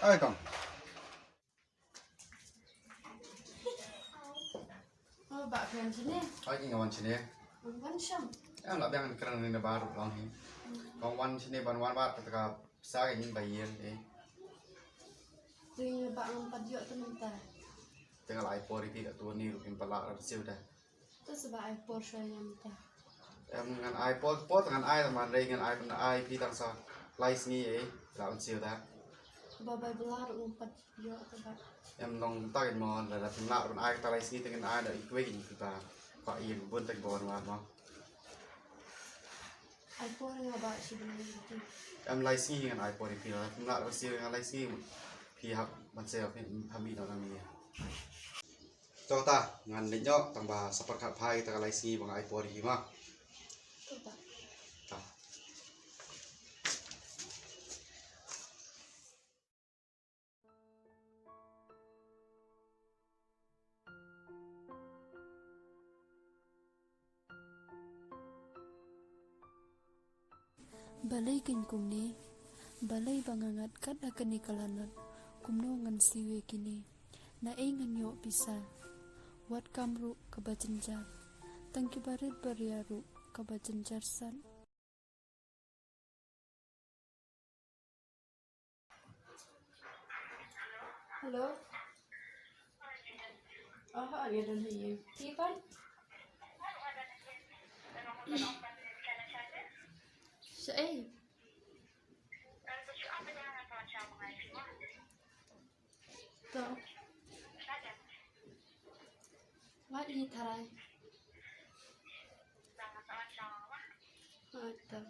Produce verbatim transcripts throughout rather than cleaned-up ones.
Ai kong. Oh, ba phi wan shane? Ai, nga wan shane. Wan sham. Em lah biang kren ni na bar long hi. Kong wan shane ban wan bar kata ka pisa ka ing ba ïeng eh. Tu ïa ba ngam pat ïoh tu mynta. Te nga la ai por ïa phi ka tu ni ruh phim pat lah ban siew da. Te sa ba ai por sha ïa mynta. Em ngan ai por por ngan ai man rei ngan ai ban ai phi tang sa lai sngi eh la ban siew da. Ba bai bla ruh ngam pat ïoh te ba. Em nong ta kin mo la da phim lah ban ai ta lai sngi te ngan ai da i kwek in phi ba. Ba ïeng bun te bon wa mo. Ai por nga ba shi bnai ïa phi. Em lai sngi ngan ai por ïa phi la. Phim lah ban siew ngan lai sngi. Phi hap ban siew phi hap mi da na mi. To ta ngan leit noh tang ba sa pyrkhat phai ta ka lai sngi ba nga ai por ïa phi ma. To ta. Ta. Balei kein kumne? Balei ba nga ngat kat ha kane ka lanot? Kumno ngan siew ïa kine? Na ei ngan ïoh pisa? Wat kam ruh kaba jynjar. Tang ki barit baria ruh kaba jynjar sat. Hello. Aha, ngi don hi. Ki pan? Sha ei? To. Wat hi tharai. Wat to.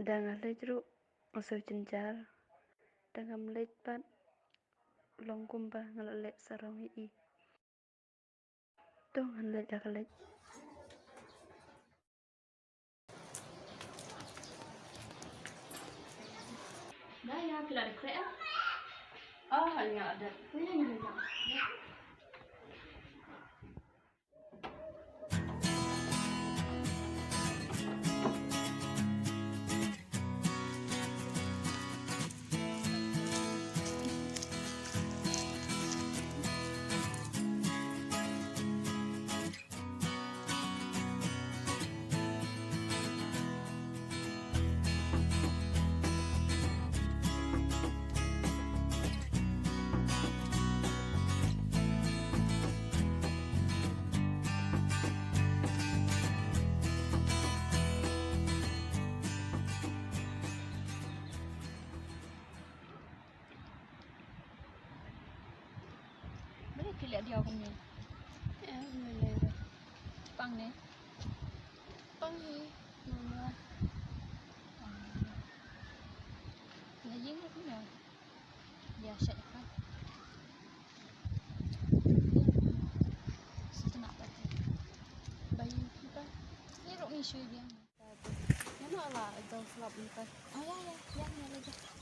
Da nga leit ruh nga shu jynjar. Da ngam leit pat long kumba nga la leh sarong ïa i. To ngan leit da ka leit. Da ïa phi la da khreh. Ah, ïa da. Ïa, ïa, ïa. Balei phi leh diaw kumne? Eh, balei re? Pang ne? Pang hi. Mama. Pang. La ïeng ruh kumne? Ïa sha ïa ka. Sutna pa te. Bai ïa ka. Ni ruh ngi shu ïeng. Ngano la dang slap ni ka? Oh ïa ïa ïa ïa ïa.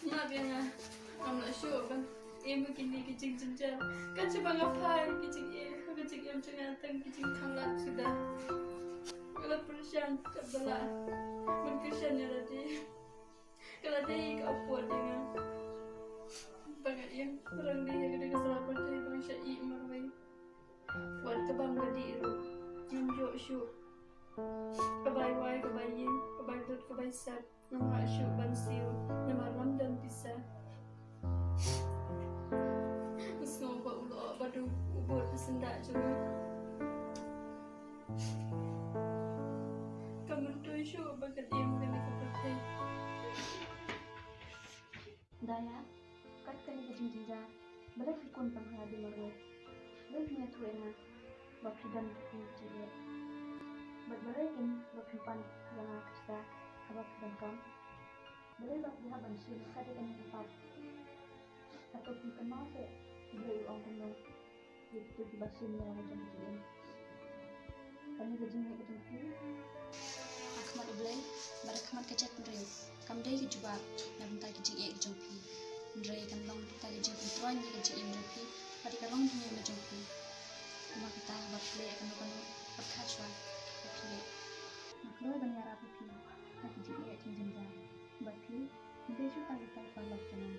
Ma biang ah, ngam lah shuh ban im ha kine ki jingjynjar. Kat shaba nga phai ki jingeh, ki jingim jong nga tang ki jingkhanglad suda. Nga la pyrshang katba lah ban kyrshan ïa lade. Ka la dei ka apot ïa nga ba nga ïeng rangli ïa ka dei ka sla pyrthei ba nga shah ïeh marwei. Wat ka bam ka dih ruh, ngim ïoh shuh. Ka bai wai, ka bai ïing, ka bai lut, ka bai sep. Ngam lah shuh ban siew namar ngam don pisa. Nga sngew ba u lyoh ba duk u bud ka syndah jong nga. Ka myntoi shuh ba kan im kane ka pyrthei. Daya, kat kane ka jingjynjar, balei phi khun tam ha lade marwei? Balei phim ïathuh ïa nga ba phi don phi jingeh? Bad balei kin ba phim pan ïa nga pisa haba phi donkam? Balei ba phi hap ban shim kat ïa kane ka pap? Hato phim kynmaw seh U Blei u ong kumno ïa kito kiba shim ïa la ka jong ka jingim? Kane ka jingeh ka jong phi ha khmat U Blei bad ha khmat ka jaitbynriew kam dei ka jubab na bynta ka jingeh ka jong phi. Hynrei kan long bynta ka jingpyntroiñ ïa ka jingim jong phi bad ïa ka longdynñiew ka jong phi. Namar kata haba phi leh kano kano, pyrkhat shuwa ba phi leh. Nga kloi ban ïarap ïa phi ha ka jingeh jingjynjar. Bad phi, ym dei shuh tang ïa ka paralok jong nga.